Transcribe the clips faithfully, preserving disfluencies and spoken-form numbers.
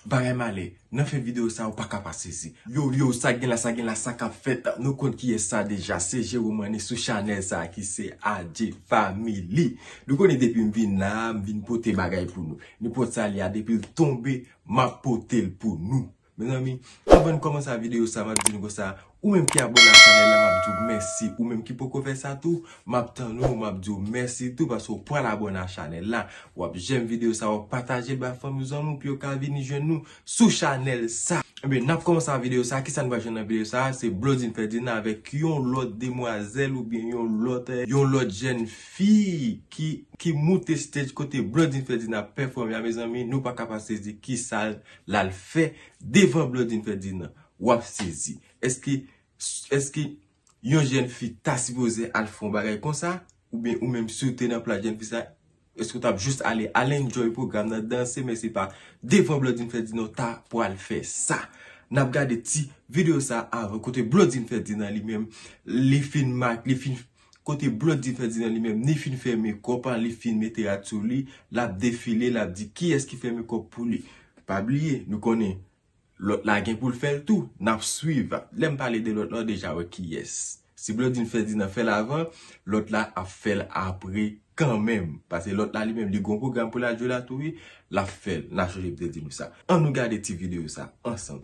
Bagay malè, nan fen videyo sa ou pa ka pa sezi. Yo, yo, sa gen la, sa gen la, sa k ap fèt. Nou konn kiyès sa deja, se Jerome Manny sou chanèl sa ki se Adje Family. Nou konnen depi m vin la, m vin pote bagay pou nou. Nenpòt sa li a, depi l tonbe, m ap pote l pou nou. Mezanmi, anvan n kòmanse videyo sa, m ap di nou konsa, ou menm ki abòne a chanèl la, m ap di w mèsi. Ou menm ki poko fè sa tou, m ap tann ou, m ap di w mèsi tou, paske w pral abòne a chanèl la. W ap jèm videyo sa, w ap pataje l ba fanmi w, zanmi w, pou yo ka vini jwenn nou sou chanèl sa. Ebyen, n ap kòmanse videyo sa. Kisa n pral jwenn nan videyo sa? Se Blondine Ferdinand avèk yon lòt demwazèl oubyen yon lòt, yon lòt jèn fi ki, ki moute stage kote Blondine Ferdinand ap pèfòme a, mezanmi, nou pa ka pa sezi kisa l al fè devan Blondine Ferdinand. W ap sezi. Èske, èske yon jèn fi ta sipoze al fè yon bagay konsa? Oubyen ou menm si w te nan plas jèn fi sa, èske w t ap jis ale, al enjoy pwogram nan, danse, men se pa devan Blondine Ferdinand w ta pral fè sa? N ap gade ti videyo sa avan, kote Blondine Ferdinand li menm, li fin mak, li fin, kote Blondine Ferdinand li menm, li fin fè mekòp an, li fin mete rad sou li, l ap defile, l ap di kiyès ki fè mekòp pou li. Pa bliye, nou konnen lòt la gen pou l fè l tou. N ap swiv. Lè m pale de lòt la, w deja wè kiyès. Si Blondine Ferdinand fè l avan, lòt la ap fè l apre kanmenm. Paske lòt la li menm, li gon pwogram pou l al jwe la tou wi. L ap fè l. N a chonje m te di nou sa. Ann nou gade ti videyo sa ansanm.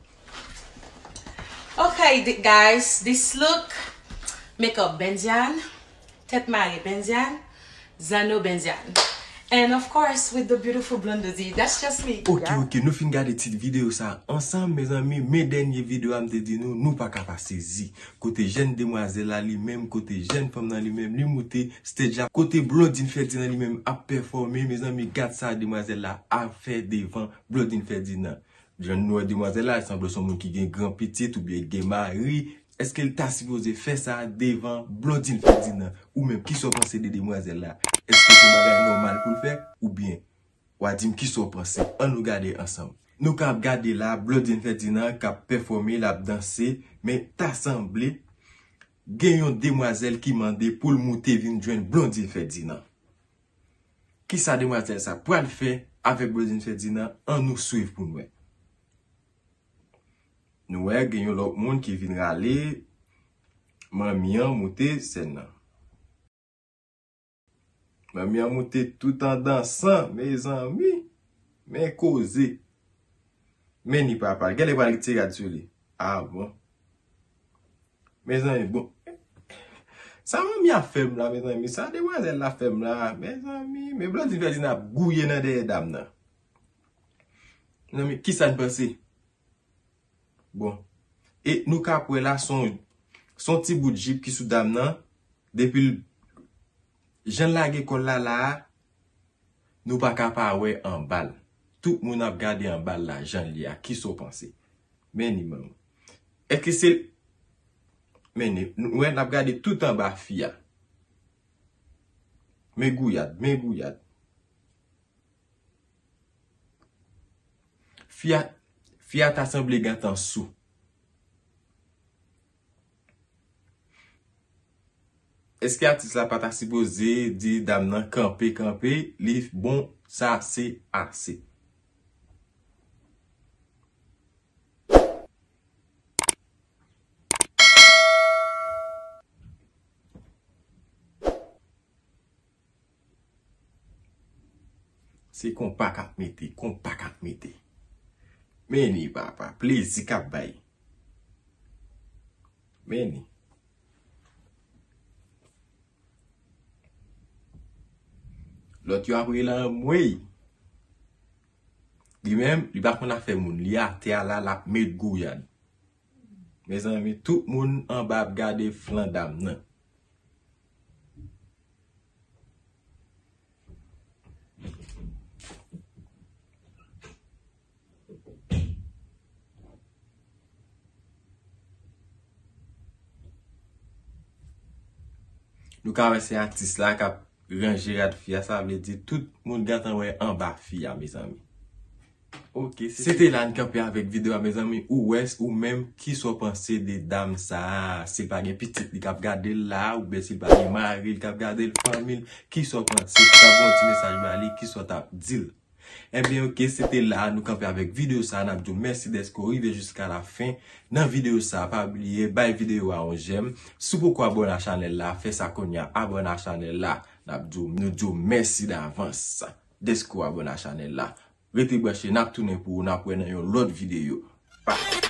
Okay, th- guys, this look, makeup Bendian, tèt mare Bendian, zanno Bendian. And of course, with the beautiful Blondedy. That's just me. Ok, ok, nou fin gade ti videyo sa ansanm, mezanmi. Men dènye videyo a m te di nou, nou pa ka pa sezi. Kote jèn demwazèl la li menm, kote jèn fanm nan li menm, li moute stage la. Kote Blondine Ferdinand li menm ap pèfòme, mezanmi, gad sa demwazèl la ap fè devan Blondine Ferdinand. Jan nou wè demwazèl la, sanble se yon moun ki gen gran pitit oubyen gen mari. Èske l ta sipoze fè sa devan Blondine Ferdinand? Ou menm, kisa w panse de demwazèl la? Èske se yon bagay nòmal pou l fè? Oubyen, w a di m kisa w panse. Ann nou gade ansanm. Nou ka ap gade la, Blondine Ferdinand k ap pèfòme, l ap danse, men ta sanble gen yon demwazèl ki mande pou l moute vin jwenn Blondine Ferdinand. Kisa demwazèl sa pral fè avèk Blondine Ferdinand? Ann nou swiv pou n wè. Nou wè gen yon lòt moun ki vin rale manmi an moute sèn nan. Manmi an moute tout an dansan, mezanmi. Men koze. Men ni papa. Gade pral retire rad sou li. Ah bon. Mezanmi, bon. Sa manmi a fè m la, mezanmi. Sa demwazèl la fè m la, mezanmi. Men Blondine Ferdinand ap gouye nan dèyè dam nan. Mezanmi, kisa n panse? Bon. E nou ka ap wè la, se yon, se yon ti bout jip ki sou dam nan. Depi l, jan l lage kò l la la a, nou pa ka pa wè anba l. Tout moun ap gade anba l la, jan l ye a. Kisa w panse? Men ni manman. Èske se, men ni, nou wè n ap gade tout anba fi a. Men gouyad, men gouyad. Fi a, fi a ta sanble gentan sou. Èske atis la pa ta sipoze di dam nan kanpe, kanpe, li bon, sa se ase. Se konpa k ap mete, konpa k ap mete. Men ni papa, plezi k ap bay. Men ni. Lòt yo ap rele anmwey. Li menm, li pa konn afè moun. Li atè a la, l ap met gouyad. Mezanmi, tout moun anba ap gade flan dam nan. Nou ka wè se atis la k ap ranje rad fi a, sa vle di tout moun gentan wè anba fi a, mezanmi. Ok, se te la n kanpe avèk videyo a, mezanmi. Ou wè, ou menm, kisa w panse de dam sa a? Si l pa gen pitit li k ap gade l la, oubyen si l pa gen mari l k ap gade l, fanmi l, kisa w panse? Si w ta gen yon ti mesaj ba li, kisa w t ap di l? Ebyen, ok, se te la nou kanpe avèk videyo sa a. N ap di w mèsi dèske w rive jiska la fen nan videyo sa a. Pa bliye, bay videyo a yon jèm. Si w poko abòne a chanèl la, fè sa kounye a, abòne a chanèl la. N ap di w, nou di w mèsi davans dèske w abòne a chanèl la. Rete branche, n ap tounen pou ou, n ap wè nan yon lòt videyo. Bye.